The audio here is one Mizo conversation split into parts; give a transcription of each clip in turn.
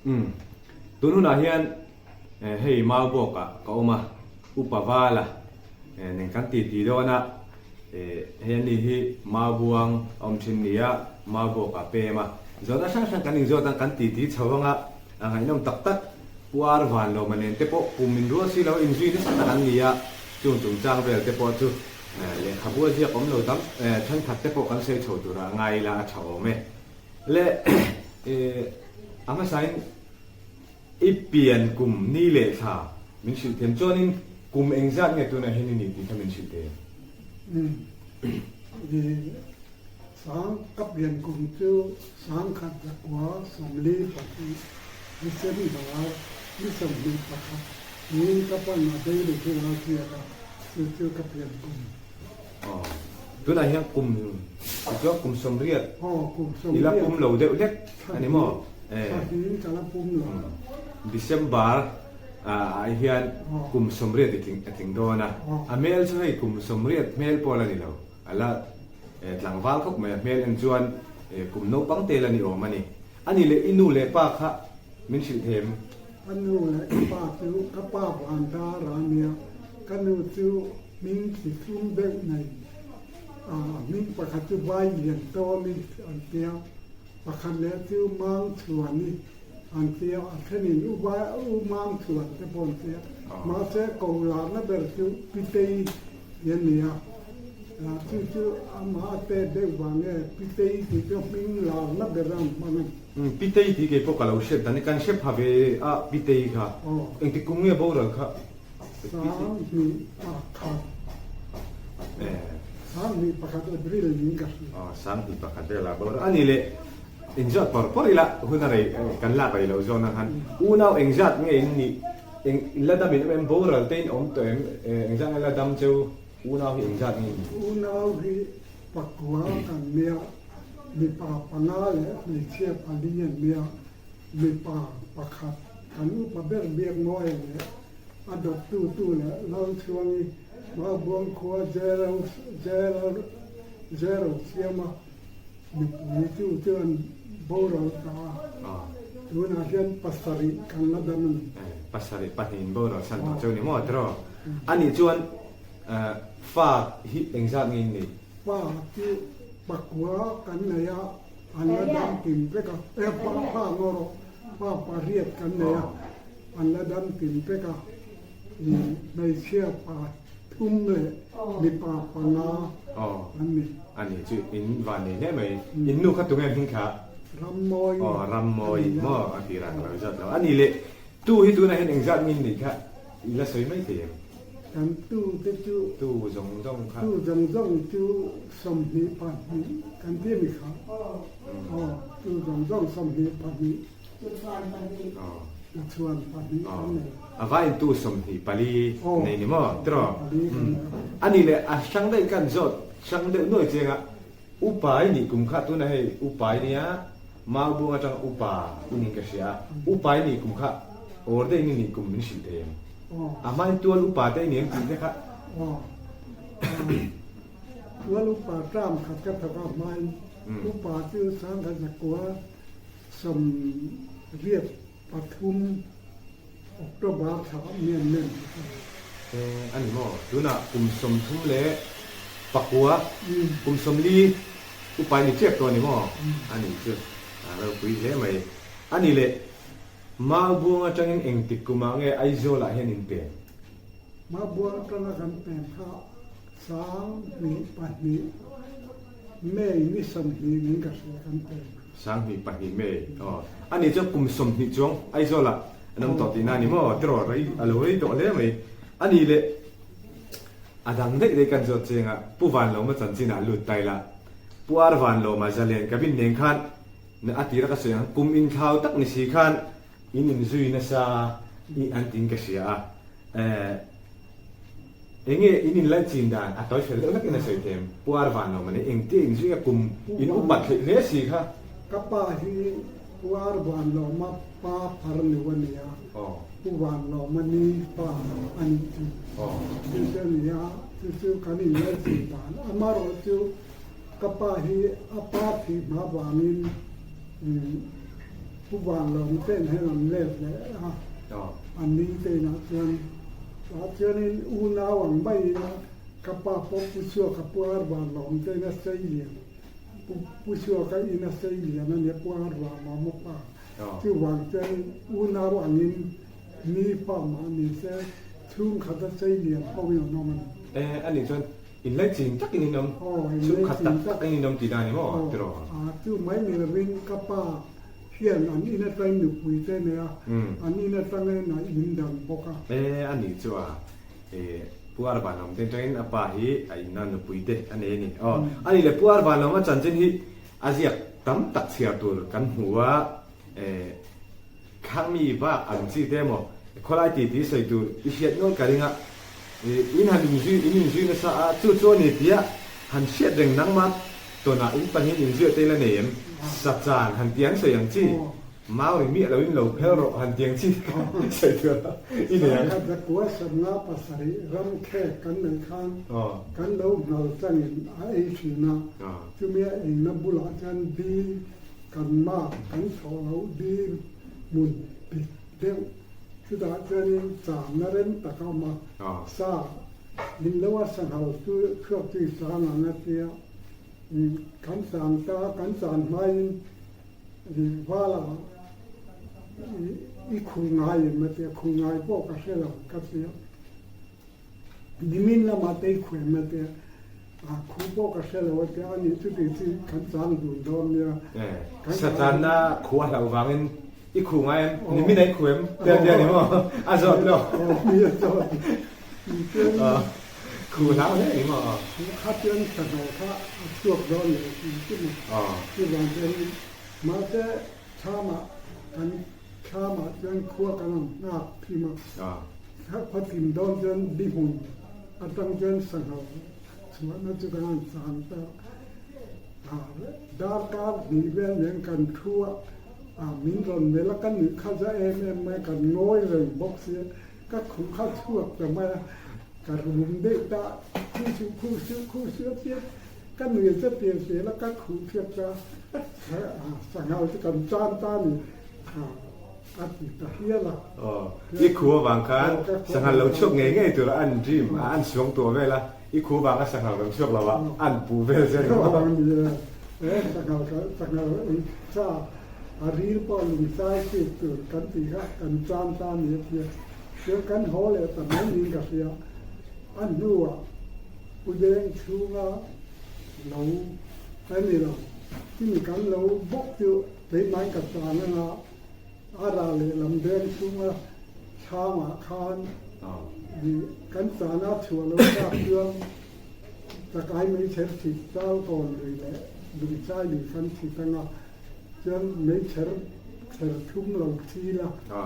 Umm. Tun hunah hian hei Maubawk ah ka awm a, Upa Vala nen kan titi dawn a, hei ani hi Maubuang a awm thin nia, Maubawk ah pem a. Zawhna hrang hrang kan inzawt a, kan titi chho ang a, a ngaihnawm tak tak. Pu Ar Vanlawma nen te pawh kum min rual si lo a inzui nasa tak an ni a, chung chungchang vel te pawh chu lehkhabu a ziak awm lo tam thenkhat te pawh kan sawi chho turah ngai ila a tha awm e. Le a hmasain i pian kum ni leh thla min hrilh thiam chuanin kum engzat nge tunah hian i nih tih kha min hrilh thei em? Sang ka pian kum chu sangkhat zakua 42 December ni 21 niin ka pan a daily hian a ziak a, chu chu ka pian kum. Aw, tunah hian kum tichuan kum 80 Aw, kum i la pum 80 lo deuh hlek a ni maw? Thla hnih ka la pum lo. December ah hian kum 80 i tling a tling dawn a, a hmel chu hei kum 80 hmel pawh la ni lo, a la tlangval khawp mai a hmel en chuan kum naupang te la ni awm a ni. A ni leh i nu leh pa kha min hrilh them. Ka nu leh ka pa chu ka pa Vandar a nia, ka nu chu hming chi thum deuh nei a, hming pakhat chu Vai Lian Tawni an tia, pakhat leh chu Mang Chhuani an tia, a thenin U Vai U Mang Chhuan te pawh an tia, mahse ko larna ber chu Pitei hi a nia. Chu chu amah a pek deuh vang nge Pitei tih chu hming larna ber a an hmang a ni. Pitei tih kei pawh ka lo hriat dan hi kan hre pha ve a Pitei kha engtik kum nge boral kha? 21. 21 April niin ka hria. Aw 21 vel ah boral a ni leh inzawt pawr pawr ila hun a rei kan lak rei lo zawn ang khan unau engzat nge in nih eng la dam in awm em boral te in awm tawh em engzat nge la dam cheu? Unau hi engzat nge ni? Unau hi pakua kan nia, mipa panga leh hmeichhia pali an nia. Mipa pakhat kan upa ber biak mawi leh a dawttu tu leh Lalchhuangi Maubuang khua zero zero zero siama mipui chu chu an boral ta a. Tunah hian pasarih kan la dam a ni. Pasarih pahnihin boral san tawh cheu ni maw tiraw? Anih chuan Fa hi engzat nge in nei? Fa chu pakua kan nei a, an la dam kim vek a, e pa pa ngaw rawh, fa pariat kan nei a, an la dam kim vek a, hmeichhia pa thum leh mipa panga an ni. A ni chu in van nei hle mai, in nu kha tunge hming kha? Rammawi. Aw Rammawi maw a tirah ka lo zat lo. A ni leh tu hi tunah hian engzat nge in neih kha i la sawi mai thei em? Kan tu te chu. Tu zawng zawng kha. Tu zawng zawng chu 22 kan ti mi kha. Aw tu zawng zawng 22. Tu chhuan pahnih. Aw. Tu chhuan pahnih kan nei. A vain tu 24 nei ni maw tiraw? A nih leh a hrang daih kan zawt hrang deuh nuai chiang a. Upa i nih kum kha tunah hei upa i nia Maubung atanga upa i ning ka hria a, upa i nih kum kha awr daih in i nih kum min hrilh thei em? A hmain tual upa te i ni em tih te kha. Aw, tual upa term khat ka thawk a hmain upa chu 1983 October thla mian mian ti kha. A ni maw? Tunah kum 39, kum 40 upa i ni chiak tawh a ni maw? A nih chu a ropui hle mai. A ni leh, Maubuang atangin engtik kumah nge Aizawlah hian in pem? Maubuang atanga kan pem kha 2002 May ni 20 niin ka hria kan pem. 2002 May, aw. A nih chuan kum 20 chuang Aizawlah an awm tawh tihna a ni maw? Tiraw rei a lo rei tawh hle mai. A nih leh, a dang daih daih kan zawt chiang a, Pu Vanlawma chanchinah lut ta ila, Pu Ar Vanlawma Zalen cabin nen khan a tira ka sawi ang, kum inthlau tak ni si khan in inzui nasa i an tiin ka hria a. Eh, enge in inlaih chin dan a tawi fel deuh hlakin a sawi them, Pu Ar Vanlawma nen engtia inzui a kum in upat theih hle si kha. Ka pa hi Pu Ar Vanlawma pa phar nu a ni a, Pu Vanlawma ni pa a nih chu. Chu chu a ni a, chu chu kan inlaih chin dan. Amaherawhchu ka pa hi a pa thih hma vangin. Pu Vanlawng ten hian an let leh a, an ni te inah chuan tah chuanin unau ang maiin ka pa pawh Pu Suaka Pu Ar Vanlawng te in a sei lian, Pu Pu Suaka in a sei lian a nia Pu Ar Vanlawng a pa. Chuvang chuanin unau angin mi pa mah ni se chhungkhat a sei lian ho in an awm a ni. E, ani chuan Inlaichin takin in awm, chhungkhat tak takin in awm tih dan ni maw tiraw? Aw, chu mai ni lovin ka pa hian an in atangin nupui te nei a, an in atangin a in dang bawk a. E, a nih chu a, e, Pu Arvanawm te atangin a pa hi a in a nupui te a nei a ni. Aw, a nih le Pu Arvanawm a chanchin hi a ziak tam tak chhiar tur kan hmu a, e, Khang mi bak ang chi te maw? Khawlai ti ti sawi tur i hriat nual ka ring a, in han inzui in inzui nasa a, chu chu a ni tia han hriat reng nangmah tawnah in pahnih inzui a te la nei em? Sachan han ti an sawi ang chi, mau ri miah loin lo phel rawh han ti ang chi te kha sawi tur i nei ang. Sangkhat zakua sawmnga pasarih ram khek kan neih khan kan lo nghal changin a ei thin a, chumi a eina bulah chuan di Kan mah kan chhawh loh dil hmun pit deuh chutah chuanin changna rem tak a awm a, sa min lo a sanghal chu chhuak chu i chang ang a tia, kan chang ta kan chan hmain vala i khu ngai em a tia, khu ngai pawh ka hre lo ka tia. Nimin lamah te i khuem a tia, a khu pawh ka hre lo a tia, ani chuti chu kan chang dun dawn nia. Sachanna khu a hlauh vangin i khu ngai em? Nimin a i khu em? Tia tia ni maw? A zawt lo. Aw mi a zawt. Khu hlau hle ni maw? Khu kha chuan sangha kha a chhuak dawn lo tih chu maw? Chuvang chuan mahse thlamah kan thlamah chuan khua kan han nghak thim a. Thla thim dawn chuan bihmun atang chuan sangha chhuahna chu kan han chang ta a, darkar hnih vel nen kan thu a, a min rawn melh a, ka nuih kha za em em mai, kan ngawi reng bawk sia, ka khuh kha chhuak ta mai a, ka rum deuh ta, khuh suh khuh suh khuh suh a tia, ka nuih chu pian zel a, ka khuh chhuak ta a, sangha chu kan chan ta a ni. A ti ta hial a. Aw, i khu avang khan sanghal lo chhuak ngei ngei tura an dream a, an suang tuah vel a, i khu avanga sanghal rawn chhuak lo a, an puh vel zel maw? Aw ni e, he sanghal kha sanghal ei cha a ril pawh lungchai chhit tur kan tih kha kan chan ta a ni a tia. Chuan kan haw leh ta mai niin ka hria. A hnuah Pu Deng chhunga lo a ni lo, chumi kan lo bawk chu Keimah ka tan anga a rah lehlam deng chhunga chhangah khan kan chana chhuah lo tak chuan chakai meichher chhit chal kawn lui leh lungchai lui khan chhit anga chuan meichher chher thum lo thil a.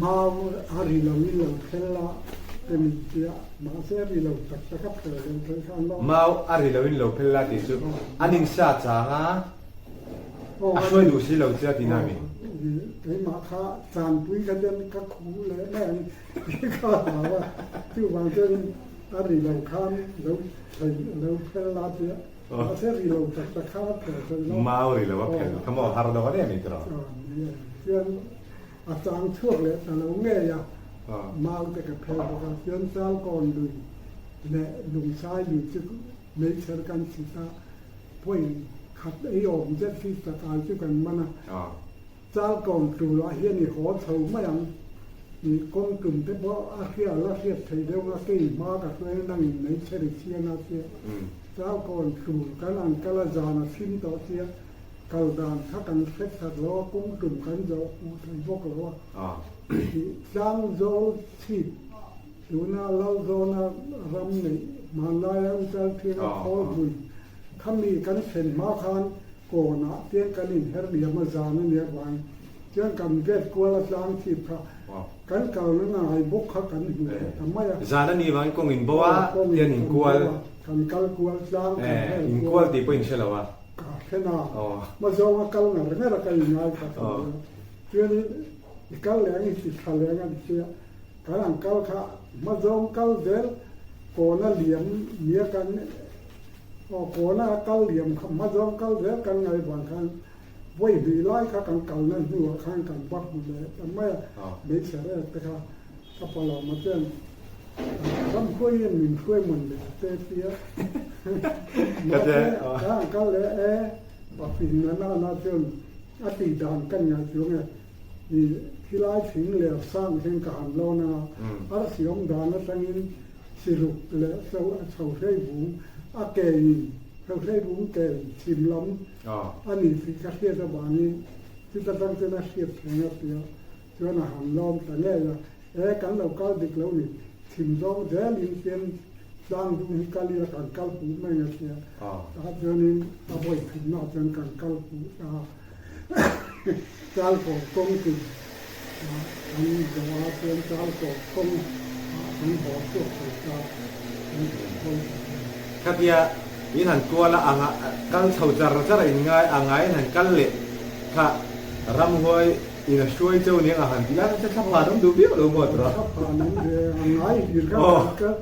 Mau a ri lo in lo phel a te min ti a, mahse a ri lo tak tak a phel lo thei khan lo. Mau a ri lo in lo phel la tih chu an in sa chang a, a hruai duh si lo che a ti na mi? Keimah kha chanpui kha chuan ka khuh leh mai ang tih kha a hlau a, chuvang chuan a ri lo khan lo thei lo phel la ti a. Mahse ri lo tak tak kha a phel thei lo. Mau ri lo a phel kha maw har dawk a nia mi tiraw? Chuan a chang chhuak leh ta lo ngei a, mau te ka phel bawk a, chuan Chalkawn lui leh Lungsai lui chu meichher kan chhit a, point khat ei awm zet hi chakai chu kan man a. Chalkawn tulah hian i haw chho mai ang tih kawng tum te pawh a hria la hriat theih deuh a, kei hma ka hruai nangin meichher i chhiang a tia Chalkawn tur kan an kal a zan a thim tawh sia kal dan kha kan hre that lo a, kawng tum kan zawh hmuh thei bawk lo a tih Tlangzawl chhip tuna Lalzawna ram neih hmanlaia Uchalthianga khawl hmun khami kan thlen hma khan Kawnah tiang kan inher liam a zan a nia vang chuan kan gate kual a tlang chip kha kan kalna ngai bawk kha kan hmu leh ta mai a. Zan a nih vangin kawng in bo a, tian in kual. Kan kal kual tlang kan her kual. In kual tih pawh in hre lo a. Ka hre na. Hma zawnga kal ngar ngar a ka inngai kha ka ni a. Chuanin i kal leh ang i ti tha leh ang a ni sia. Kan ang kal kha hma zawng kal zel kawna liam nia kan. Aw kawna a kal liam kha hma zawng kal zel kan ngaih vang khan vawi hnih lai kha kan kalna hnuah khan kan va hmu leh ta mai a, hmeichhe rek te kha ka pa lawma chuan ramhruai hian min hruai mawn leh te tia mahse ka han kal leh e pafin na nana chuan a tih dan kan ngaihtuah nge i thilai thing leh sang hian ka han lawn anga arsi awm dan atangin Siruk leh chho hlei vung a kein chho hlei vung ke chhim lam a ni tih ka hriat avangin chuta tang chuan a hriat thleng a tia chuan a han lawm ta ngei a, e kan lo kal dik lo ni, chhim zawng zelin pian tlang dung hi kal ila kan kal fuh mai ang a tia, tah chuanin a vawi thumna chuan kan kal fuh ta a. Chal kawr kawng chu kan zawh a chuan chal kawr kawng ah kan haw chhuak thei ta kan haw ta a ni. Khatia in han kual a anga kal chho char char a in ngai a ngai in han kal leh kha ramhuai in a hruai cheu nia nga han ti lai kha thla phan awm duh viau lo maw tura. Thla phan awm ve a ngai hlir kha kan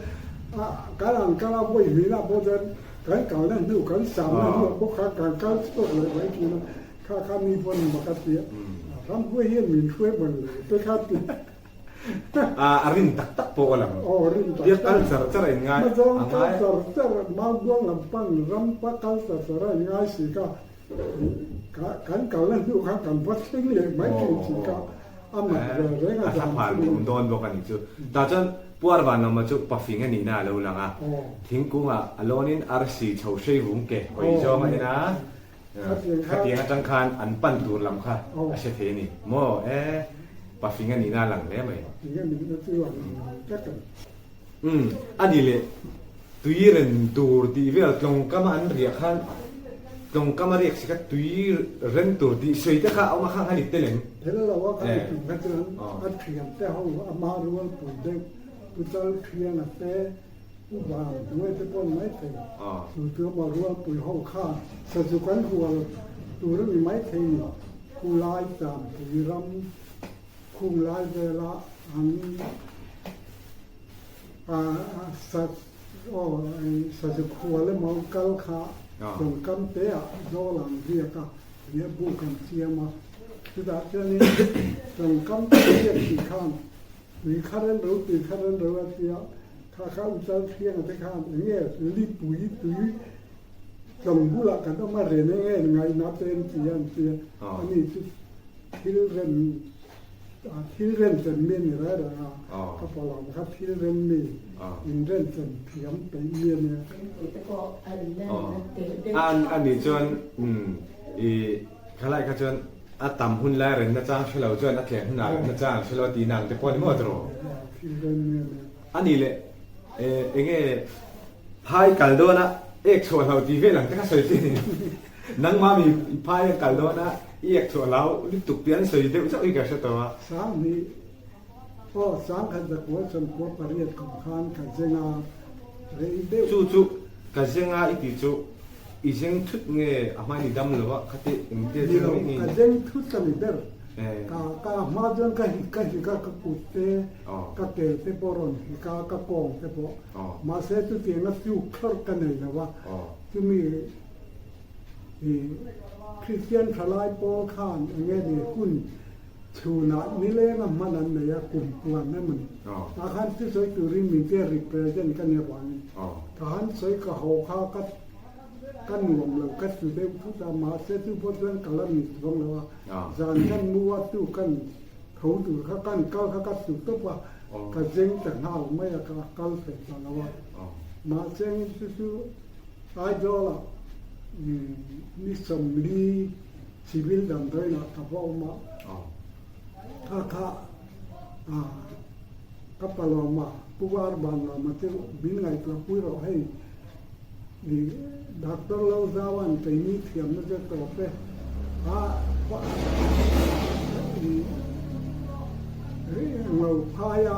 kal kal ang kal a vawi hmina pawh chuan Kan kalna hnu, kan samna hnu ah bawk khan kan kal chhuak leh mai thin a, kha kha mi pawn mak a ti a, ramhnuai hian min hruai ban lo te kha ti. A rin tak tak pawh a lang. Aw rin tak tak. Biak kal char char a in ngai. Hmazawng kal char char, Maubuang lam pan ram pa kal char char a in ngai si kha, kan kalna hnu khan kan va thleng leh mai thin si kha, a mak ve reng a zan chu. A awm dawn bawk a nih chu. Tah chuan Puar Vanlawma chu pafing a nihna a lo lang a, thingkungah a lawnin arsi chho hrei vung ke hawi zawng a en a, khatiang atang khan an pan tur lam kha a hre thei a ni maw? E, pafing a nihna a lang hle mai. Umm, a ni leh tui ren tur tih vel tlawngkama an riah khan tlawngkama riak si kha tui ren tur tih sawi te kha a awm a khang a ni tel em? Tel lo a kan tih kha chuan a thiam te ho ama rual pui deuh Pu Chal Thiana te Pu Vang hnuai te pawn mai thei chu chu ama rual pui ho kha sazu kan hual tur a ni mai thei ni khulai Champui ram khung lai vela an Sazu khual emaw kal kha tawngkam te ah zawl ang ziak a nia bu kan siam a, chutah chuanin tawngkam te ziak tih khan tui kha ren ro tui kha ren ro a tia, kha kha u chal thiang te khan eng nge lipui tui tlawng bulah kan awm a ren eng nge ngaihna te an ti a an tia, ani chu thil rem Thil remchan mi a ni reng reng a, ka pawlawm kha thil rem mi, in remchan thiam peih mi a nia. A nih chuan i khalai kha chuan a tam hun lai remna chang hre lo chuan a tlem hunah remna chang an hre lo a tih nang te pawh a ni maw tiraw? Thil rem mi a nia. A nih leh enge phai kal dawna ek chhuah hlo tih vel ang te kha sawi chi a ni. Nangmah mi phai a kal dawn a, i ek chhuah lau lutuk tih an sawi deuh chauh hi ka hre tawh a. Sanghnih, Aw, sangkhat zakua sawmkua pariat kum khan ka zeng a, rei deuh. Chu chu ka zeng a i tih chu i zeng thut nge a hmain i dam lo a, khati engtia zeng Ni lo, ka zeng thut a ni ber. Ka ka hma chuan ka hik ka hik a, ka kut te, ka tel te pawh rawn hik a, ka kawng te pawh. Mahse chutianga chuk thlawrh ka nei lo a, chumi I Kristian thalai pawl khan eng nge ni hun chhunah nilenga hman an nei a, kum puan emaw ni. Tah khan thusawi turin min tia represent ka nih avangin ka han sawi ka haw kha ka ka nuam lo ka su deuh thut a, mahse chu pawh chuan ka la ni chuang lo a, zan kan mu a tu kan tho tur kha kan kal kha ka su tawp a, ka zeng ta nghal mai a ka kal thei ta lo a, mahse chu chu Aizawlah ni 40 civil damdawiinah ka va awm a, kha kha ka pa lawma Pu Arban lawma chu min ngaihtuah pui rawh hei i doctor lo zauan keini thiamna chu tawp e a i ngo phaia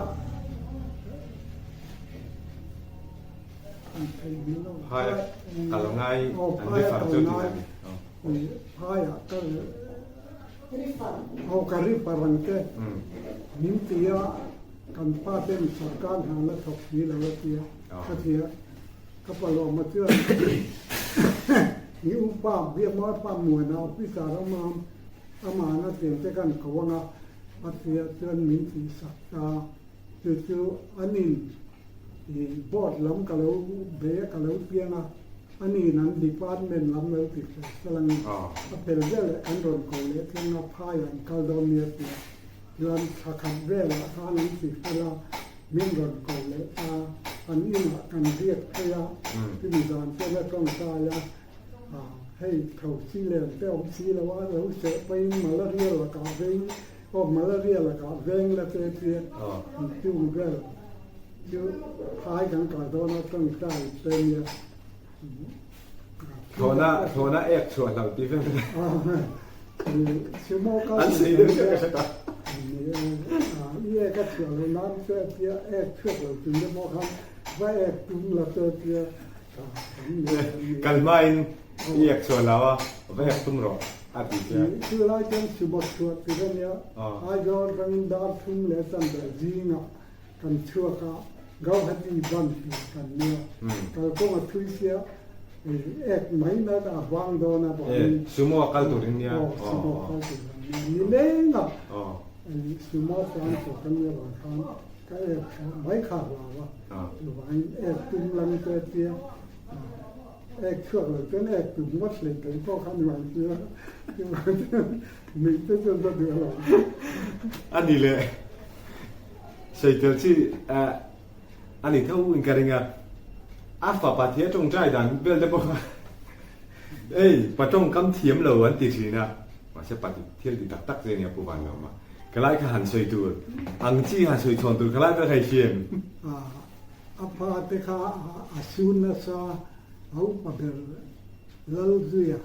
Phai kal ngai an refer chu tih a ni. Phai ah ka aw ka refer ang che min ti a kan pa ten sorkar hna la thawk si lo a tia ka ti a ka pa lawma chuan. I u pa Biakmawia pa Muana officer a awm a, amah a cheng te kan ko ang a, a tia chuan min tihsak ta. Chu chu an in i board lam ka lo bei a, ka lo piang a, anin an department lam lo ti fel fel ang in a fel vel leh kan rawn ko leh thleng a, phaiah an kal dawn nia tia chuan thla khat velah khan an ti fel a, min rawn ko leh ta, an inah kan riak phei a, chumi zan chuan a tawngtai a, hei tho si lem te awm si lo a, lo seh pahin malaria lakah veng aw malaria lakah veng la te tia chung vel chu phai kan kal dawn a tawngtai te nia. Thlawhna thlawhna ek chhuah hlauh tih vel Sumo kal an sei deuh chiah ka hre ta. I ek a chhuah lo nan che tia ek chhuak lo tum te pawh khan va ek tum la che tia Kal hmain i ek chhuah lo a, va ek tum rawh a ti che. Chu lai chuan sumo chhuah tur a nia, Aizawl atangin dar thum leh chanve zingah kan chhuak a, Gauhati ban tur kan nia, kalkawng a thui sia, ek mai na a vang dawn a vangin. Sumo a kal tur in nia. Aw, sumo a kal tur an nia. Ni leng a, sumo chuan tur kan nia vang khan ka ek chhuah mai kha hlau a, chuvangin ek tum lam te tia, ek chhuak lo chuan ek tum ngawt hlei thei pawh kha ni vang sia, chuvang chuan nuih te chuan ka duh alawm. A ni le. Sawi tel chi a ni tho in ka ring a, a fapa thia tawngtai dan vel te pawh kha ei pa tawngkam thiam lo an ti thin a, mahse pa thil ti tak tak che nia Pu Vanlawma ka lai kha han sawi tur ang chi han sawi chhawn tur ka lai vel kha i hriam. A pa te kha a sun nasa a upa ber Lalzuia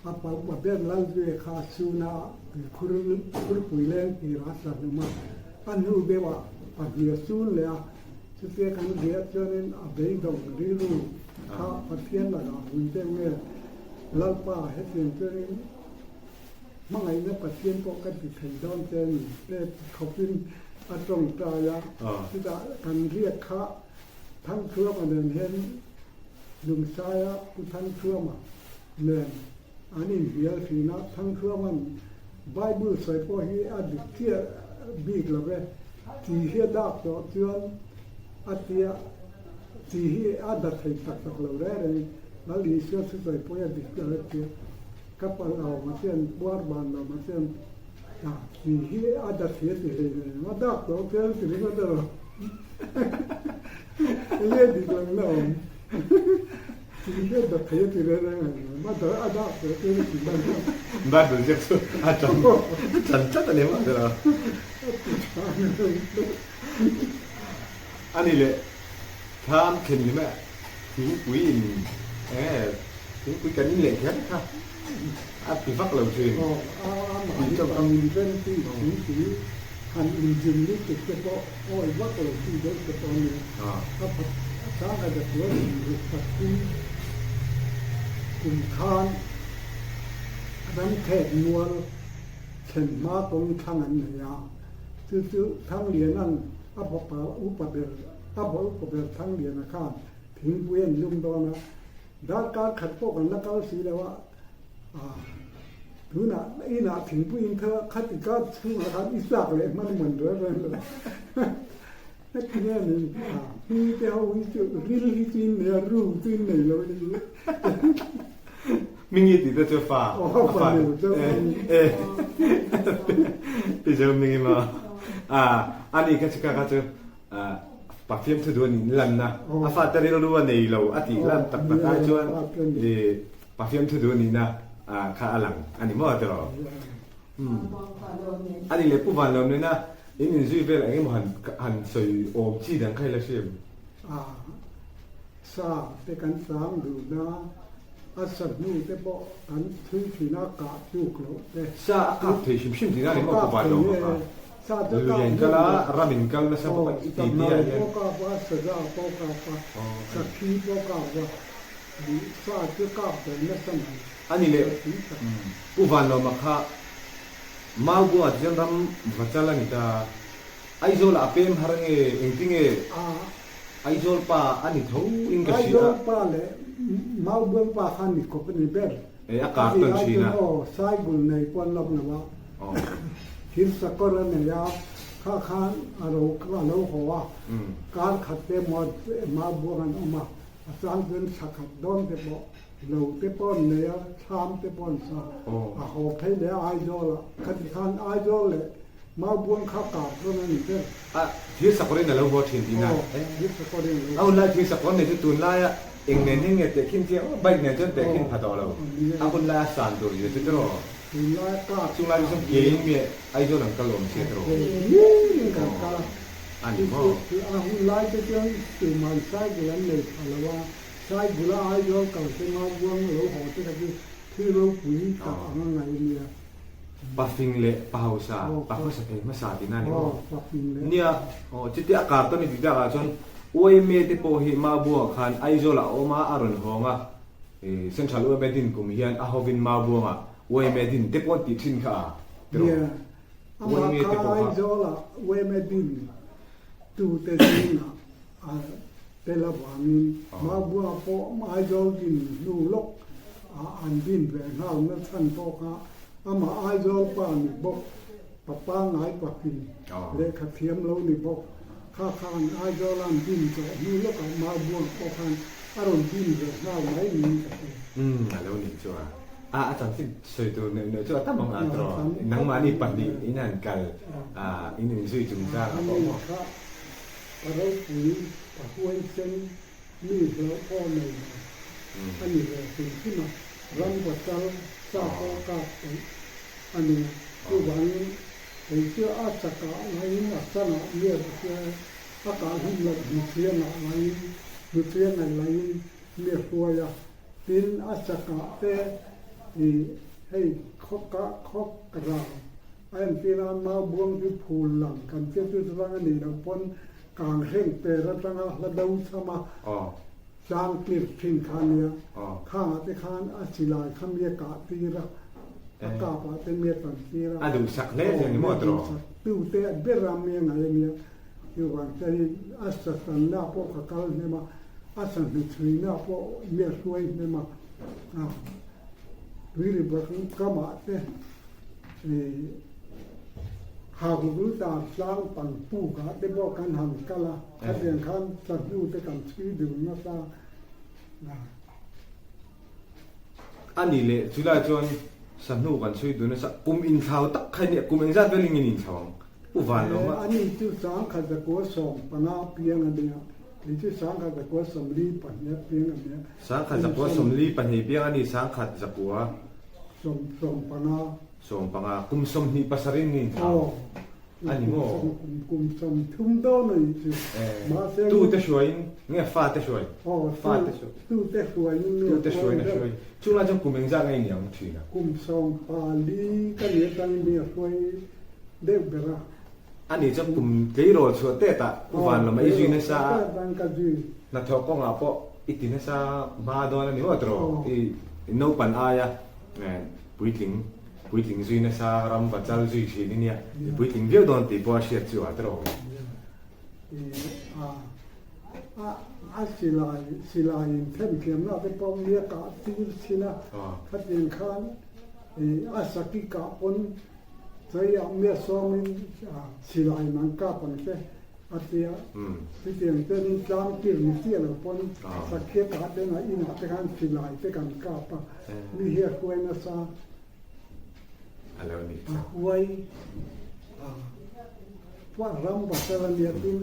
A pa upa ber Lalzuia kha Suna khur khurpui leng tirah a tla hlum a, a hnu deuhah pahnih a sun leh a, chutia kan riah chuanin a beidawng rilru kha Pathian lakah vui deuh nge Lalpa hetiang chuanin hmangaihna Pathian pawh ka ti thei dawn che a ni te ti khawpin a tawngtai a, chutah kan riak kha Thangthuama nen hian Lungsaia Pu Thangthuama nen an inhnial thin a, Thangthuama'n Bible sawi pawh hi a dik chiah bik lo ve, chi hi a dak tawh chuan a tia, chi hi a da thei tak tak lo reng reng, Lal Isua thusawi pawh hi a dik lo a tia, ka pa lo ma chuan puar ban lo ma chuan chi hi a da thei a ti hlei nen, a dak tawh chuan ti ringawt a lo, enge dik lo na awm. Bible ziak chu a tan a tan tlat a ni mah zel a. A ni leh thlam thlen ni mai thingpui in enge thingpui kan in leh kher kha a ti vak lo thin. Kum khan ramkhek mual thlen hma kawng thlang an nei a, chu chu Thangliana'n a fapa upa ber a fa upa ber Thangliana khan thingpui an lum dawn a, darkar khat pawh kan la kal si lo a, tunah inah thingpui in khati kar chhungah khan i chak leh hman man reng reng lo. Heti nge ni a hming te ho hi chu ril hi chu in nei a, ru chu in nei lo a ni. Hming i tih te chu fa, a fa e ti zo hming i maw? A ani kha chu kha kha chu pa fiamthu duh a nih lanna, a fate rilru a nei lo a tih lan tak tak ai chuan i pa fiamthu duh a nihna kha a lang a ni maw tiraw? A ni leh Pu Vanlawm nena In inzui vel eng emaw han han sawi awm chi dang kha i la hriam? A, sa te kan chang duh na, a sa hnu te pawh kan thui thin a, kah tluk loh te. Sa a kap thei hrim hrim tihna a ni maw Pu Vanlawm a kha? Sa chu a kap Lulian kal a, ram in kal nasa bawk a i ti ti ah hian. Pawh kap a, saza pawh kap a, sakhi pawh kap a, sa chu kap ber nasa mai. A ni leh Pu Vanlawma kha Maubua ti chuan ram vachal a ni ta. Aizawl ah a pem har nge engti nge Aizawl pa a ni tho in ka hria. Aizawl pa leh Maubuang pa khan ni kawp a ni ber. E a kar tawn thin a. Aw, Saibul nei pawh an lawm lo a. Thil sakawr a nei a, kha khan a ro a lo haw a, kar khat te maw Maubuang an awm a, a chang chuan thla khat dawn te pawh lo te pawh an nei a, thlam te pawh an sa. A haw phei leh a Aizawl ah, khati khan Aizawl leh Maubuang kha kar dawn a ni ber. A, thil sakawrin a lo haw thin tihna. Aw, thil sakawrin a lo haw. A hun lai thil sakawr nei chu tunlaia eng nen hian nge tehkhin chiang aw, bike nen chuan tehkhin pha tawh lo. A hun laia san tur zia chu tiraw. Tunlaia kar. Chung lai chu chuan keiin mi Aizawl an kal awm sia tiraw. Kei ngeiin kan kal a. A ni maw? A hun lai te chuan tuman cycle an nei pha lo a, cycle a Aizawl kal te Maubuang lo haw te kha chu thil ropui tak ang a ngaih a nia. Pa fing leh pa hausa, pa hmasa thei hmasa tihna a ni maw? Nia, aw chutia a kar tawn i tih takah chuan YMA te pawh hi Mabuangah khan Aizawlah a awm a, a rawn hawng a, Central YMA din kum hian a hovin Mabuangah YMA din te pawh an tih thin kha a, tiraw? Nia, amah kha Aizawlah YMA din tute zingah a tel avangin Mabuangah pawh Aizawl din hnu lawk ah an din ve nghal na chhan pawh kha amah Aizawl pa ni bawk, pa pangngai pakin lehkha thiam lo ni bawk kha khan Aizawl an din tawh hnu lawkah Mabuangah pawh khan a rawn din ve nghal mai niin ka hria. Umm a lo nih chu a, a a chanchin sawi tur neuh neuh chu a tam ang a tawh nangmahni pahnih in han kal a in inzui chungchang a pawh maw? Pa ropui, pa huaisen, mi hlauh pawh nei lo a ni ve hrim hrim a, ram pasal sa pawh kap peih a ni a. Chuvangin kei chu a chakah laiin a sanah mi a hria a, a kah hlum loh hnuchhiangah laiin hnuchhianga laiin mi a hruai a. Tin, a chakah te ih hei khawkah khawk rang A entir a, Maubuang chu phul lang kan tia chu chuvang a nih loh pawn kang hreng per atanga hla do cham a, tlang tir thin kha a nia. Khangah te khan a silai kha mi a kah tir a, a kap ah te mi a tan tir a. A duhsak hle zia ni maw tawh? Tu te ber a mi a ngaih a nia. Chuvang chuanin a satanna pawh ka kal hnem a, a sahnu chhuina pawh mi a hruai hnem a, tui ri kamah te Hahulu dar tlang pang puk ah te pawh kan han kal a, khatiang khan chahnu te kan chhui dun nasa a. A ni leh chulai chuan sahnu kan chhui dun nasa, kum inthlau tak kha nia, kum engzat velin in inthlau ang? Pu Van lo mah. Ani chu 1915 piang a nia, kei chu 1942 piang a nia. 1942 piang a ni, 1900. 15. 15, kum 27 in ni thau a ni maw? Kum 30 dawn a nih chu. Mahse Tu te hruaiin nge fa te hruai? Fa te hruai. Tu te hruaiin nge Tu te hruaiin a hruai. Chung lai chuan kum engzat nge i ni ang thin a? Kum 14 ka nih atangin mi a hruai deuh ber a. A nih chuan kum tleirawl chhuah tet ah Pu Van lam a i zui nasa a, hnathawh kawngah pawh i ti nasa hma dawn a ni maw tiraw? I naupan aia puitling puitling zui nasa ram va chal zui thin i nia, i puitling viau dawn tih pawh a hriat chu a tiraw? A silai silai in themthiamna te pawh mi a kah tir thin a, khatiang khan a saki kah pawn Cheiah mia sawmin silai man kap ang che a ti a, chutiang chuanin tlang tir ni chiah lo pawn sakhiat ah te na inah te khan silai te kan kap a, mi hi a hruai nasa a huai a ram pasal a nia tin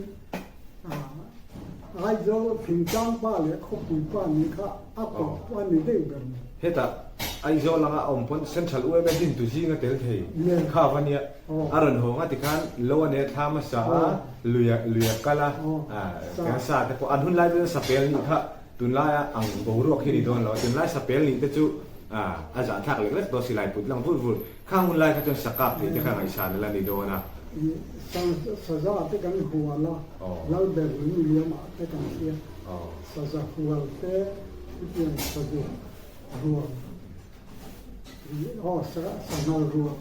Aizawl thingtlang pa leh khawpui pa nih kha a kawp a ni deuh ber mai. Hetah Aizawl anga awm pawn Central UMA din tu zing a tel thei kha va nia. A rawn hawng a tikhan lo a nia thla hmasa a, lui a lui a kal a, kan sa te pawh an hun lai chuan sapel nih kha tunlaia ang boruak hi ni dawn lo a, tunlai sapel nih te chu a zahthlak lek lek tawh silai put lang vur vur. Khang hun lai kha chuan sakap tih te kha ngaihsan ala ni dawn a. Saza te kan hual a, Lalber Lung Liamah te kan hria. Saza hual te chutiang sazu ruang aw sanghal ruang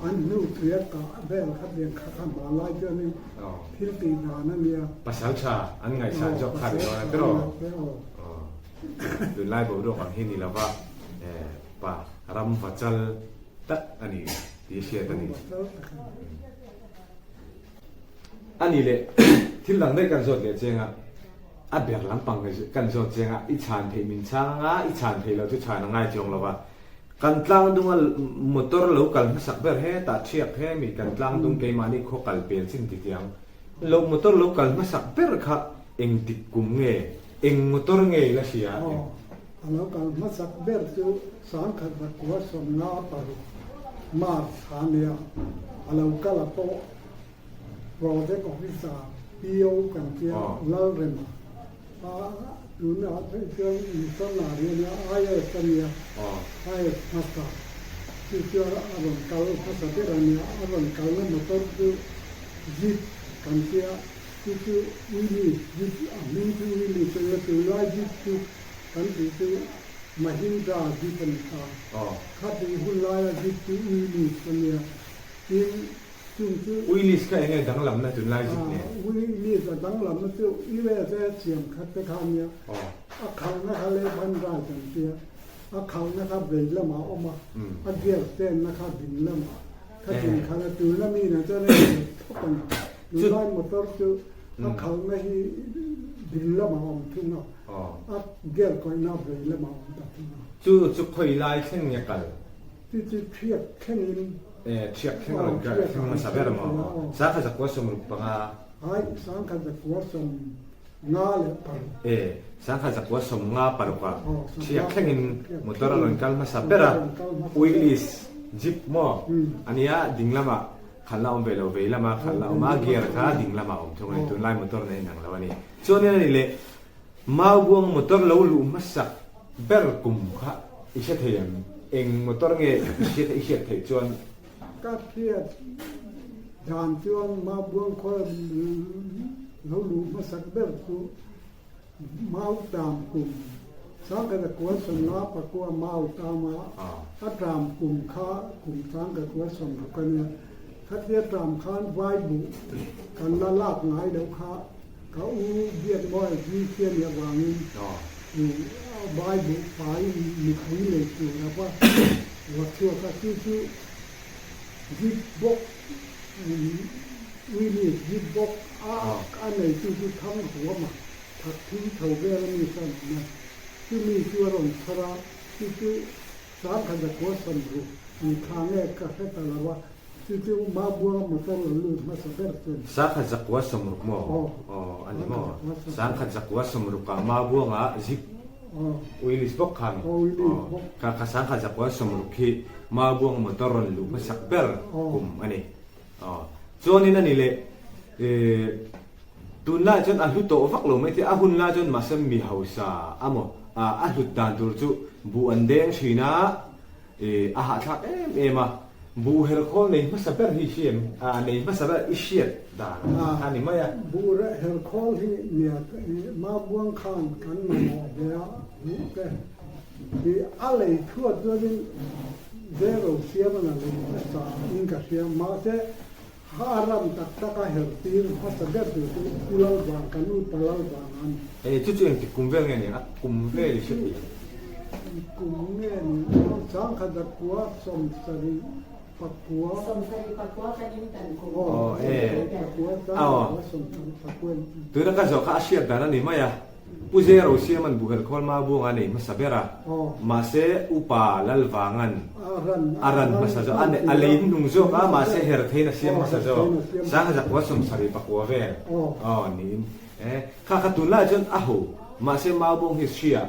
an hnu tui a kah vel kha tiang kha kha hmanlai chuanin thil tih dan a nia. Pasal tha an ngaihsan zawk kha ni dawn a tiraw? Tunlai boruak ang hi ni lova pa ram vachal tak a ni tih hriat a ni. A ni leh thil dang daih kan zawt leh cheng a, a ber lampang kan zawt cheng a, i chhan theih min chhang anga i chhan theih loh chu chhan a ngai chuang lo va. Kan tlang dunga motor lo kal hmasak ber hetah thiak he mi kan tlang dung keimahni khaw kal pel chin ti tiang lo motor lo kal hmasak ber kha engtik kum nge eng motor nge i la hria eng. A lo kal hmasak ber chu sangkhat zakua 56 March a nia a lo kal a pawh Project Officer PO kan tia Lalrema a tunah phei chuan missionary a nia IAS a nia IAS hmasa chu chuan a rawn kal hmasa ber a nia a rawn kalna motor chu Jeep kan tia chu chu Willys Jeep a hming chu Willys a nia tunlai Jeep chu kan tih chu Mahindra Jeep a ni ta khatih hun laia Jeep chu Willys a nia tin Chung chu. Willys kha enge danglamna tunlai zip nen? Willys a danglamna chu USA siam khat te kha ania. A khalhna kha left hand drive an tia. A khalhna kha vei lamah a awm a, a gear stand na kha ding lamah. Kha chung khan a tulna mi nen chuan a inzawt thlawp a ni. Tunlai motor chu a khalhna hi ding lamah a awm thung a, a gear kawihna vei lamah a awm ta thung a. Chu chu khawi lai thleng nge kal? Chu chu thiak thlengin. E, thiak thleng a rawn kal thleng hmasa ber maw? Sangkhat zakua 65. Ai, sangkhat zakua 56. E, sangkhat zakua 56 ah thiak thlengin motor a rawn kal hmasa ber a, Willys Jeep maw? Ania ding lamah khalhna awm ve lo, vei lama khalhna awm a, gear kha ding lamah a awm thung a ni, tunlai motor nen a inang lo a ni. Chuanin a ni leh, Maubuang motor lo luh hmasak ber kum kha i hre thei em? Eng motor nge i hriat i hriat theih chuan? Ka hriat dan chuan Maubuang khua lo luh hmasak ber chu Mautam kum 1959 Mautama a tram kum kha kum 1960 a nia. Khatia tram khan Vaibuh kan la lak ngai loh kha. Ka u Biakmawi hi thian i avangin i Bible fai mipui nei tur a va la chhuak a, chu chu Jeep bawk Willys Jeep bawk a a neitu chu thang huam a, thak thim tho vel a mi chuan a awm a, chumi chu a rawn chhar a, chu chu 1960 ni thla nge ka hre ta lo a. Chu chu Mabuanga motor lo lut hmasa ber chu a ni. 1960 maw? Aw, a ni maw? 1960 ah Mabuanga zip Willys bawk kha a ni. Aw, kha kha 1960 khi Mabuanga motor rawn luh hmasak ber kum a ni. Aw, chuanin a ni leh tunlai chuan a hlu tawh vak lo mai thei, a hun lai chuan mahse mi hausa a maw a hlut dan tur chu buh an deng thin a, I a hahthlak em em a, buh herkhawl nei hmasa ber hi hriam a nei hmasa ber i hriat dan a ni mai a. Buh herkhawl hi nia Mabuang khan kan mamawh ve a, buh te hi a lei thuat chuanin zero siam a lei hmasa in ka hria, mahse a ram tak tak a her tir hmasa ber tur chu Pu Lalvang, kan u Pa Lalvang a ni. E, chu chu engtik kum vel nge ni? A kum vel i hre thei ang. Kum nge ni? 1979. 74 kan in tan kum. Aw, e. Pakua, Aw. 1974. Tuna ka zawh kha a hriat dan a ni mai a. Pu Zero Siaman Buherkhawl Mabuanga nei hmasa ber a, mahse Upa Lalvangan a ran hmasa zawk, a lei hnung zawk a, mahse Hertheiin a siam hmasa zawk, 1974 vel aw niin e, kha kha tunlaiah chuan a ho, mahse Maubawng hi hria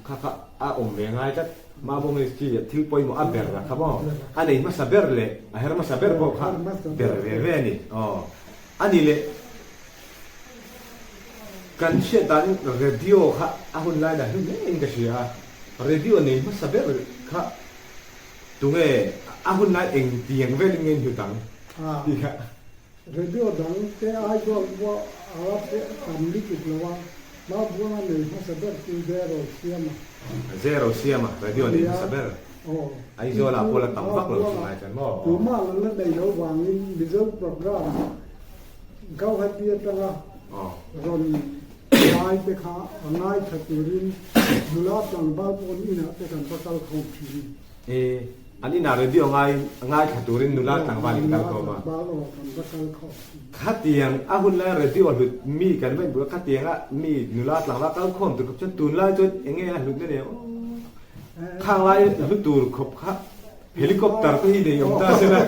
kha kha a awm ve ngai tlat, Maubawng hi hria thil pawimawh a ber a kha maw, a nei hmasa ber leh a her hmasa ber pawh kha ber ve ve a ni aw, a ni leh. Kan hriat danin radio kha a hun lai lah hlim hle in ka hria a, radio nei hmasa ber kha tunge a hun lai eng tiang velin nge in hlut ang tih kha. Radio dang te Aizawl pawh a la tam lutuk lo a, Mabuanga nei hmasa ber chu Zero Siama. Zero Siama radio nei hmasa ber. Aizawl ah pawh la tam vak lo chu ngai chuan maw. Tumah la la nei lo vangin Mizo program Gauhati atanga rawn ngai te kha a ngaithla turin nula tlangval pawn inah te kan va kal khawm thin. E, an inah radio ngai ngaithla turin nula tlangval in kal khawm a. Nula tlangval aw kan va kal khawm thin. Khatiang a hun laia radio hlut mi kan va inbuai a, khatianga mi nula tlangval kal khawm tur khawp chuan tunlai chuan enge a hlutna nei ang aw. Khang lai hlu tur khawp kha helicopter te hi nei awm ta se la,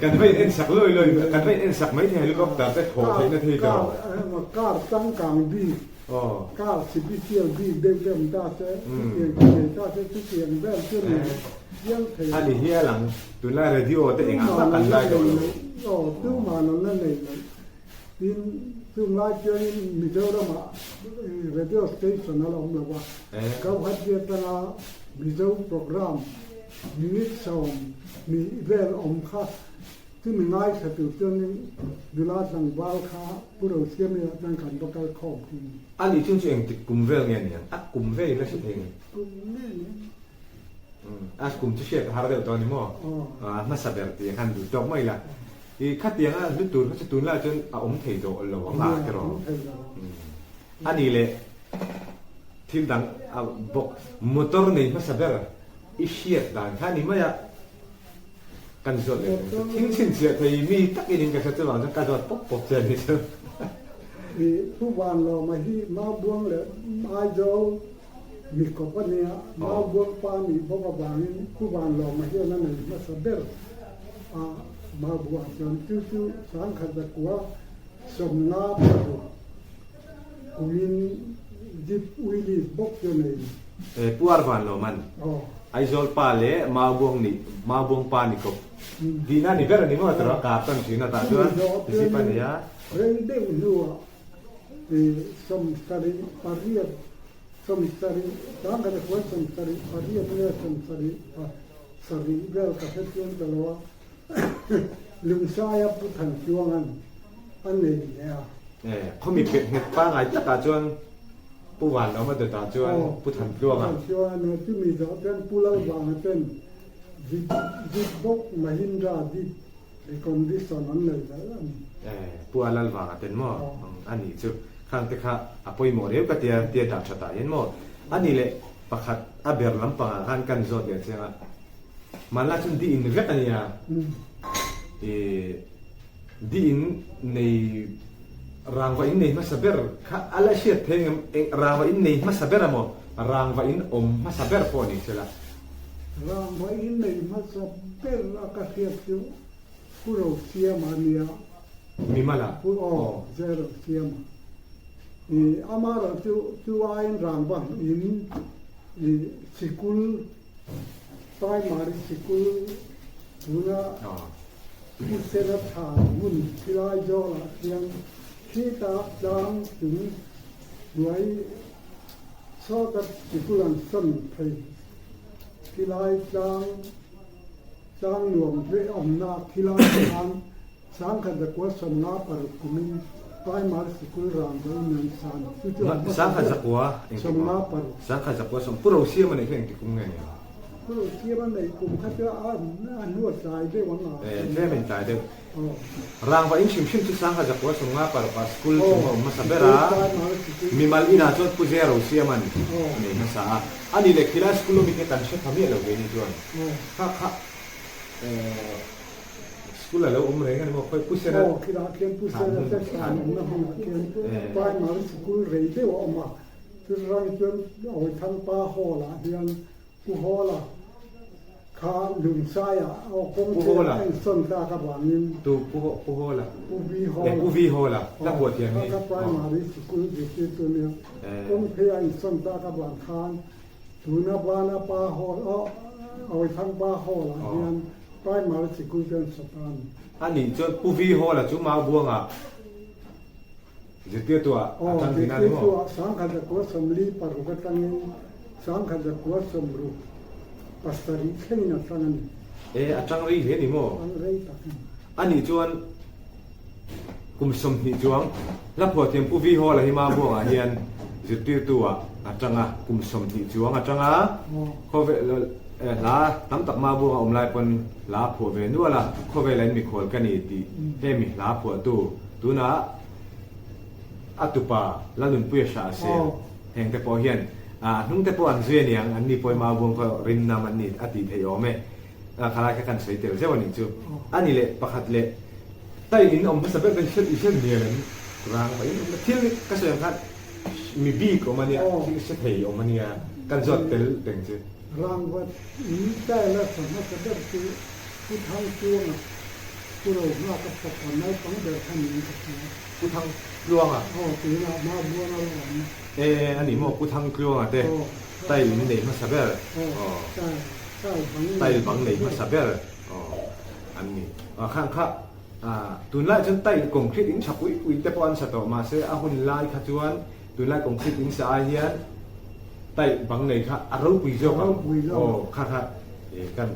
kan va in en sak lawi lawi, kan va in en sak mai thei helicopter te thaw theihna thei tawh. Car changkang bik, car special bik deuh te awm ta se, chutiang chu nei ta se, chutiang vel chu nei hial thei. A ni hial ang, tunlai radio te engah mah kan lai tawh lo. Aw, tuman an la nei lo. Tin, chung lai chuanin Mizoramah radio station a la awm lo a, Gauhati atanga Mizo programme minute 20 vel awm kha chumi ngaithla tur chuanin nula tlangval kha Pu Rosiamia chuan kan va kal khawm thin. A nih chung chu engtik kum vel nge niang? A kum vel in la hre thei nge? Kum nge niang? A kum chu hriat a har deuh tawh a ni maw? A hmasa ber tih khan duh tawk mai la. I khatianga hlu tur kha chu tunlai chuan a awm thei tawh lo ang a tiraw? A nih leh thil dang a bawk motor nei hmasa ber i hriat dan kha a ni mai a, kan zawt leh mai chu thil chhinchhiah thei mi tak in ka hre chuvang chuan ka zawt pawp pawp che a ni chu. I thu van lawma hi Maubuang leh Aizawl mi kawp a nia, Maubuang pa nih bawk avangin thu van lawma hian a nei hmasa ber a Maubuang chuan chu chu 1956 kumin Jeep Willys bawk chu a nei ni. Pu Arvan Lawman, Aizawl pa leh Maubuang nih Maubuang pa ni kawp tihna ni ber a ni maw tiraw kar tan thin atah chuan Jeep a nei a. Rei deuh hnuah 78 70 sangkhat 78 nge 77 vel ka hre chuang ta lo a, Lungsaia Pu Thanchuanga'n a nei leh a. Khawmi pek nghet pangai takah chuan Pu Vanlawma dawtah chuan Pu Thantluanga. Pu Thantluanga nen chumi zawh chuan Pu Lalvanga ten Jeep Jeep bawk Mahindra Jeep recondition an nei leh a ni. Pu a Lalvanga ten maw a nih chu khang te kha a pawimawh reu ka tia tia dah tha tah hian maw a nih leh pakhat a ber lampangah khan kan zawt leh chiang a hmanlai chuan di in vek a nia i di in nei rangva in nei hmasa ber kha a la hriat thei engem eng rangva in nei hmasa ber a maw rangva in awm hmasa ber pawh ni sela. Rangva in nei hmasa ber a ka hriat chu Pu Rosiama a nia. Mimala? Pu aw, J Rosiama. I amaherawh chu chu aiin rangva in i sikul primary sikul tuna Pu Sena thlan hmun khilai zawlah khian khita tlang chung hnuai sawta sikul an sawn thei khilai tlang tlang nuam ve awmna khilai khan 1956 kumin primary sikul rang deuhin an san chu chu an hmasa Sangkhat zakua engti kum? 56. Sangkhat zakua sawm Pu Rosiama neih kha engti kum nge ni? Pu Rosiama neih kum kha chu a a hnu a tlai deuh ang a. Eh, tlem in tlai deuh. Rangva in hrim hrim chu 1956 ah school chung a awm hmasa ber a, mimal inah chuan Pu Zia Rosiama'n a nei hmasa a. Ani leh khilai school awm hi kan hre pha miah lo ve ni chuan kha kha eh School a lo awm reng a ni maw? Khawi Pu Sena Aw, khilah khian Pu Sena te thlan awmna hmunah khian primary school rei deuh a awm a. Chutiang chuan Awithangpa hall ah hian Pu Hawla kha Lungsaiah aw kawng chhia a insawn tlak avangin Tu Pu Pu Hawla? Pu V Hawla. Pu V Hawla, hla phuah thiam hi. Kha kha primary school zirtirtu a nia. Kawng phei a insawn tlak avang khan tuna Vana Pa hall aw Awithangpa hall ah hian Primary sikul chuan Satan. A nih chuan Pu Vi Hawla chu Maubuanga zirtirtuah a tang thin a ni maw? Aw, zirtirtuah 1946 atangin 1967 thlengin a tang a ni. E, a tang rei hle a ni maw? Tang rei tak a ni. A nih chuan kum 20 chuang hlaphuah thiam Pu Vi Hawla hi Maubuangah hian zirtirtuah a tang a, kum 20 chuang a tang a, khawvel Hla tam tak Mabuang a awm lai pawn hla a phuah ve nual a, khawvela in mikhual ka ni tih he mi hla phuahtu tunah a tupa Lalnunpuia hra a sel. Heng te pawh hian a hnung te pawh an zui a niang, an ni pawh i Maubuang khaw rinnam an ni a tih theih awm e. Khalai kha kan sawi tel zeuh a nih chu. A ni leh pakhat leh tai in awm hmasa ber te hi i hriat mial em? Rang mai in awm thil ka sawi ang khan mi bik awm a nia, thil hre thei awm a nia, kan zawt tel teng chu. Rangvat in taila sa hmasa ber chu Pu Thangtluanga, Pu Rohmaka fapa naupang ber kha niin ka hria. Pu Thangtluanga? Aw, tunah Mabuang a lo awm. E, a ni maw Pu Thangtluanga te tail in nei hmasa ber? Aw, tail, tail bang nei. Tail bang nei hmasa ber, aw, an ni. Aw, khang kha, tunlai chuan tail concrete in tha pui pui te pawh an sa tawh, mahse a hun lai kha chuan tunlai concrete in sa ai hian tail bang nei kha a ropui zawk ang. Aw, kha kha kan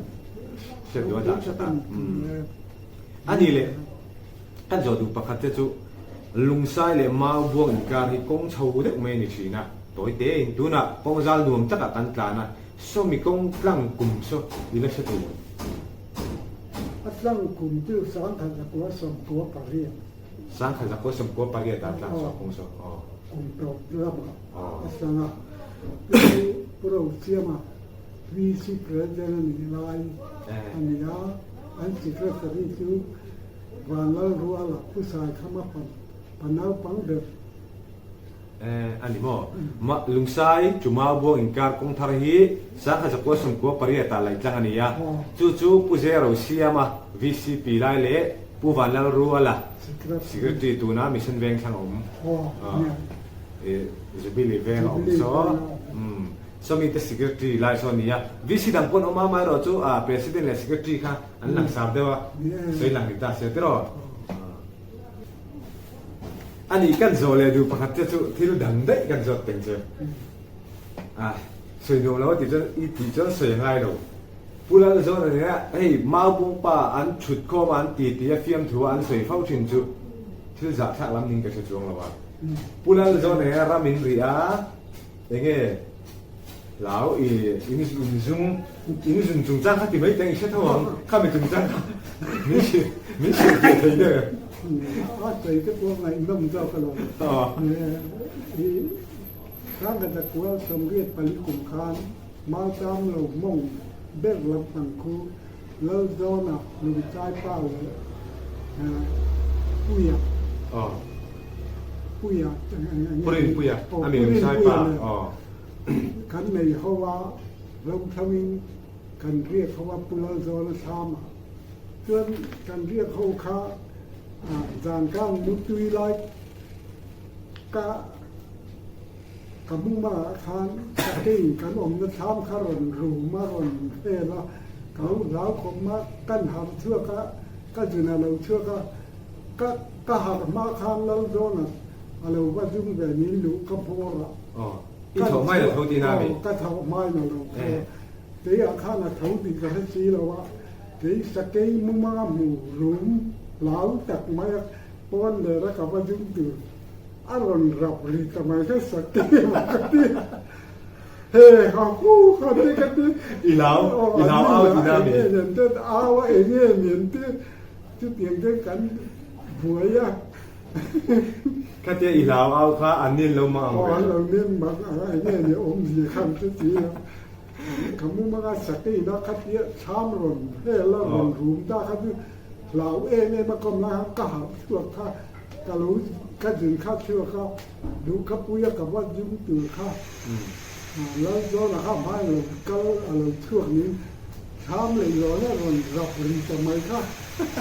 hriat duh a dah that a. A ni leh. Kan zawh duh pakhat te chu Lungsai leh Maubuang inkar hi kawng chho deuh mai a ni thin a, tawi tein tunah kawng zal nuam takah kan tlan a, sawmi kawng tlang kum saw i la hre thei lo. A tlang kum chu 1998. 1998 ah tlang chhuak kawng saw aw. Kum tawp lamah a tlang a, Pu Rosiama VC President a nih lai a ni a, an Secretary chu Vanlalruala Pu Saikhama pa naupang ber. Eh, a ni maw? Ma, Lungsai, Chumau Buang inkar kawng thar hi 1998 ah laih tlang a ni a. Chu chu Pu Zero Siama, VCP lai leh Pu Vanlalruala, Secretary tuna Mission Veng thlang a awm. Jubilee Veng a awm saw. Sawmi te Secretary lai saw a ni a. VC dang pawh an awm a, amaherawhchu President leh Secretary kha An langsar deuh a, sawi lang ni ta sia tiraw? A nih kan zawh leh duh pakhat che chu thil dang daih kan zawt peng che. A sawi nuam lo a tih chuan i tih chuan sawi a ngai lo. Pu Lal zawn a nia, hei Maubung pa an thut khawm a an ti ti a fiamthu a an sawi fo thin chu thil zahthlak lam ning ka hre chuang lo a. Pu Lal zawn a nia ram in rih a, enge Hlau i in in zung in zun chungchang kha ti mai teng i hre tho ang kha mi chungchang kha min hrilh min hrilh fiah thei deuh em? A sawi te pawh ngaihnawm zawk alawm. I 1984 kum khan Mautam lo mawng ber lampang khu Lalzawna Lungchai pa leh Puia Puia Purinpuia a mi Lungchai pa Kan nei ho a, Ramthangin kan riak ho a Pu Lalzawna thlam ah chuan kan riak ho kha zan kang mutui lai ka ka muma ah khan sakei kan awmna thlam kha rawn rum a rawn hel a, ka lo hlau khawp a, kan harh chhuak a, ka zun a lo chhuak a, ka ka harh hma khan Lalzawna A lo va zum ve min luh ka bawr a. Aw, i tho hmai la tho tihna a mi? Aw, ka tho hmai la lo tho. Keiah khan a tho tih ka hre si lo a, kei sakei muma hmu rum hlau tak mai a pawn ler a ka va zum tur a rawn rap ri ta mai kha sakei emaw ka ti. He ha hu kha ti ka ti. I lau, i lau au tihna a mi? Enge nen te au a enge nen te chutiang te kan buai a. Khatia i hlau au kha an nen lo mang ang ve. Aw an lo nen mang ang a, enge ni awmzia khan chu ti a. Ka mumanga sakei na khatia thlam rawn hel a rawn rum ta kha chu hlau em em a kawm lai khan ka harh chhuak kha ka lo ka zin kha chhuak a, duh ka pui a ka va zum tur kha Lalzawna kha hmai a lo kal a lo chhuak niin thlam leh zawn a rawn rap ri ta mai kha.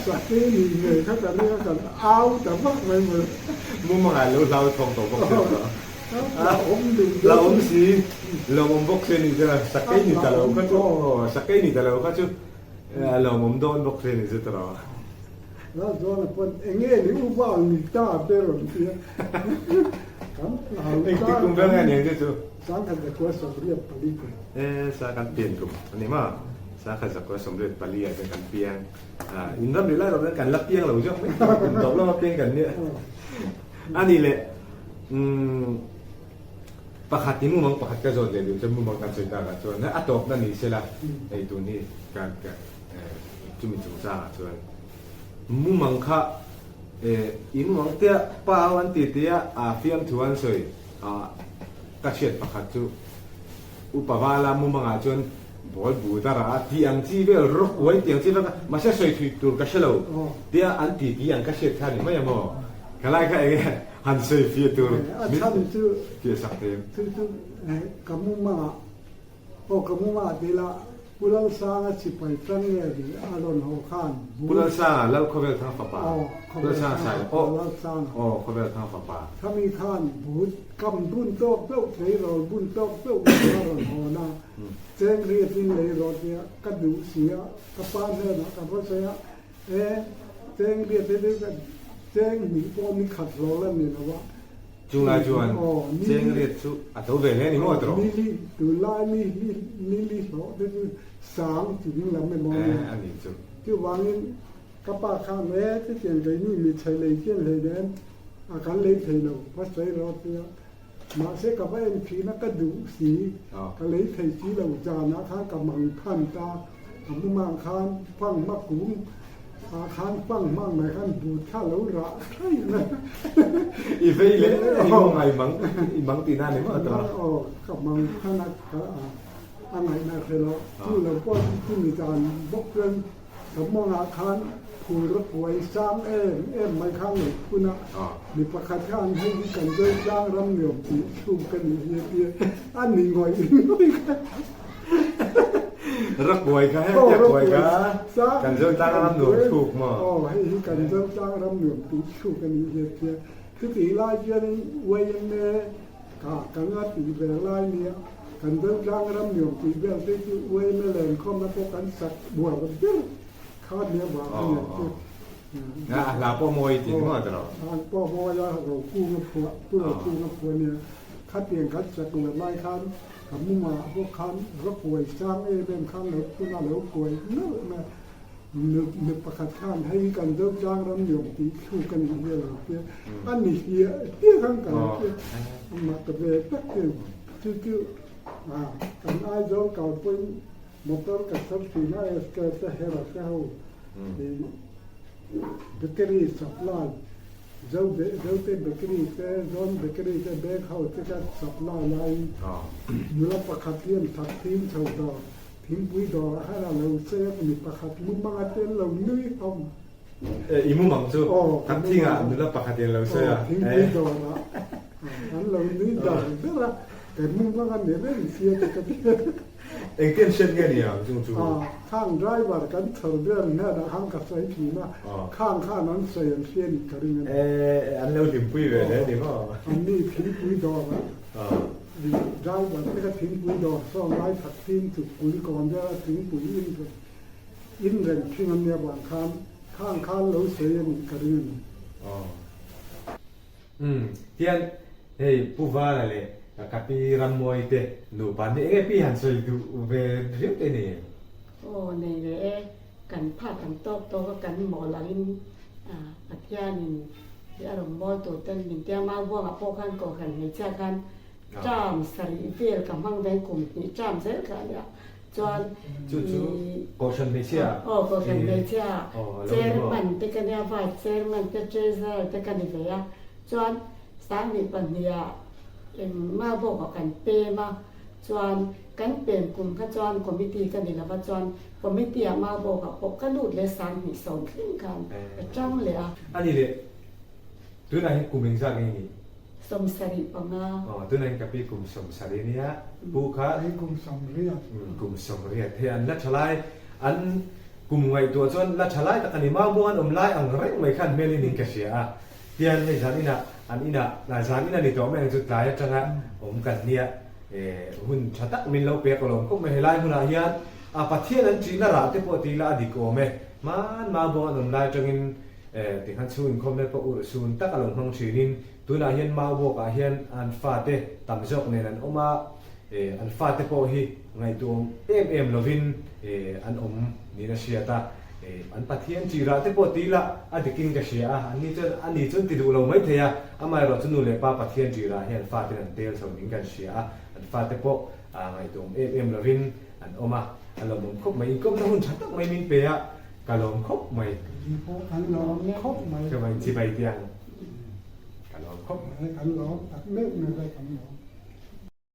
Sakei ni ngei kha kan nia kan au ta vak mai mai. Mumanga lo hlau thawng tawh bawk si lo. La awm duh La awm si, lo awm bawk si a nih chuan sakei ni ta lo kha chu aw sakei ni ta lo kha chu lo awm dawn bawk si a nih chu tawh. La chuan a pawn enge ni u vang ni ta te rawn ti a. Kan hlau ta. Engtik kum ber nge ni ang che chu? 1984 kum. E sa kan pian kum a ni maw? 1984 ah chuan kan piang. In ram rih lai rawh chuan kan la piang lo zawk mai thei kum tawp lama piang kan nia. A nih leh umm pakhat in mumang pakhat ka zawt leh duh chuan mumang kan sawi tak ah chuan a tawpna ni sela hei tun hi ka ka chumi chungchangah chuan mumang kha. I mumang tia pa ho an ti tia a fiamthu an sawi a ka hriat pakhat chu Upa Vala mumangah chuan ball bu dar a tih ang chi vel rawk uai tih ang chi vel kha mahse sawi thui tur ka hre lo tia an ti ti ang ka hriat kha a ni mai a maw? Ka lai kha eng nge han sawi fiah tur min fiah sak thei em? Chu chu ka mumangah Aw ka mumah dil a, Pu Lalsanga sipai tang nge ri a rawn haw khan Pu Lalsanga, Lal Khawvel Thang fapa. Aw, Pu Lalsanga sai, aw, Lalsanga. Aw, Khawvel Thang fapa. Khami khan but kam bun tawk deuh tleirawl bun tawk deuh mai a rawn hawn a, cheng riatin lei rawh tia ka duh si a, ka pa hnenah ka va sawi a, e, cheng riat hi chu cheng hnih pawh ni khat hlawl a ni lo a, Chunglai chuan cheng riat chu a to ve hle a ni maw tawh? Nili, tunlai mi hi nili hlawh te chu sang chung lam emaw a nia. A nih chu. Chuvangin ka pa khan e chutiang keini mi chhe lei chian hlei nen a kan lei thei lo va sawi rawh tia. Mahse ka va en thin a ka duh si, ka lei thei si lo zanah khan ka mang than ta. A mumang khan fang hma kung ah khan fang hmang mai khan but kha lo rah thaih mai. I vei leh i mumang i mang i mang tihna a ni maw tawh? Aw ka mang khan a ka a ngaihna hre lo. Chu lo pawh chu chumi dan bawk chuan ka mawngah khan phul ra kuai sang em em mai khan lo phun a. Mi pakhat khan hei hi kan zoi tlang ram nuam tih chhung ka nih hi a tia a ni ngawih ngawih kha. Rak buai kha he tiak buai kha kan zo tlang ram nuam thluk maw? Aw hei hi kan zo tlang ram nuam tih thluk a nih hi a tia. Chutih lai chuanin YMA ka kan a tih ve lai nia kan zo tlang ram nuam tih vel te chu YMA lenkhawmna pawh kan sak buar ber kha nia vang a nia chu. A hla pawh mawi tih maw ta lo? Hla pawh mawi a Rokunga phuah Pu Rokunga phuah nia khatiang kan sak la lai khan Ka mumah bawk khan va kuai sang em em khan lo phun a lo kuai nalh mai a, mi pakhat khan hei kan zo tlang ram nuam tih thluk a nih hi a lo tia, a ni hliah hliah khan ka lo tia, amah ta ve tak chu chu chu kan Aizawl kal pawhin motor ka chhawp thin a SK te Hera te ho bakery supply Zo Zote Bakery te, Zawn Bakery te, Bag House te kha supply laiin nula pakhat hian thak thing chho dawr, thingpui dawrah khan a lo chei a, mi pakhat mumanga te an lo nui hlawm. I mumang chu thak thingah nula pakhat in a lo sawi a. Thingpui dawrah an lo nui dar ber a, ka mumanga ni reng sia te ka ti. Engtin hriat nge ni ang chung chu? Khang driver kan chhawr ber hnenah khan ka sawi thin a, khang khan an sawi an hria nih ka ring a ni. E, an lo hlimpui ve hle ni maw? An ni thingpui dawrah driver te kha thingpui dawr sawn lai khat thin chu kul kawn vel a thingpui in reng in reng thin an nia vang khan khang khan lo sawi a nih ka ring a ni. Umm tian hei Pu Vala leh ka pi Rammawi te nupa an ni enge pi han sawi duh ve riau te ni em? Aw nei ve e, kan phak kan tawk tawk a kan mawl angin Pathianin i a rawn mawl tur ten min tia mau buangah pawh khan Kohhran hmeichhia khan term sarih vel ka hmang veng kum hnih term zel kha a nia. Chuan Chu chu Kohhran hmeichhia? Aw Kohhran hmeichhia Chairman te ka nia Vice Chairman te Treasurer te ka ni ve a. Chuan 12 ah engmah bawkah kan pem a, chuan kan pem kum kha chuan committee ka ni lova chuan committee ah mau bawkah pawh ka lut leh 20 sawm thleng khan ka tang leh a. A ni leh tunah hian kum engzat nge ni? 75. Aw, tunah hian ka pi kum 70 nia, pu kha. Hei kum 80. Kum 80, hei an la tha lai, an kum ngaihtuah chuan la tha lai tak a ni, mau buang an awm lai ang reng mai khan hmel in in ka hria a, tian hei zan inah an inah, zan in a ni tawh mai ang chu tlai atanga awm kan nia, hun tha tak min lo pek alawm khawp mai, helai hmunah hian a Pathian an ṭihna rah te pawh ti ila a dik awm e, hman mau buang an awm lai atangin Tikhan chhung inkhawmna pawh urh sun tak a lo hmang thinin tunah hian Maubawkah hian an fate tam zawk nen an awm a, an fate pawh hi ngaihtuahawm em em lovin an awm niin a hriat a, an Pathian tirah te pawh ti ila a dikin ka hria a, anni chuan a ni chuan ti duh lo mai thei a, amaherawh chu nu leh pa Pathian tirah hian faten an tel chho niin kan hria a, an fate pawh ngaihtuahawm em em lovin an awm a, a lawmawm khawp mai, inkawmna hun tha tak mai min pe a. Ka lawm khawp mai. Ni pawh kan lawm khawp mai. Chuan chibai te ang. Ka lawm khawp mai. Kan lawm tak meuh meuh e kan lawm.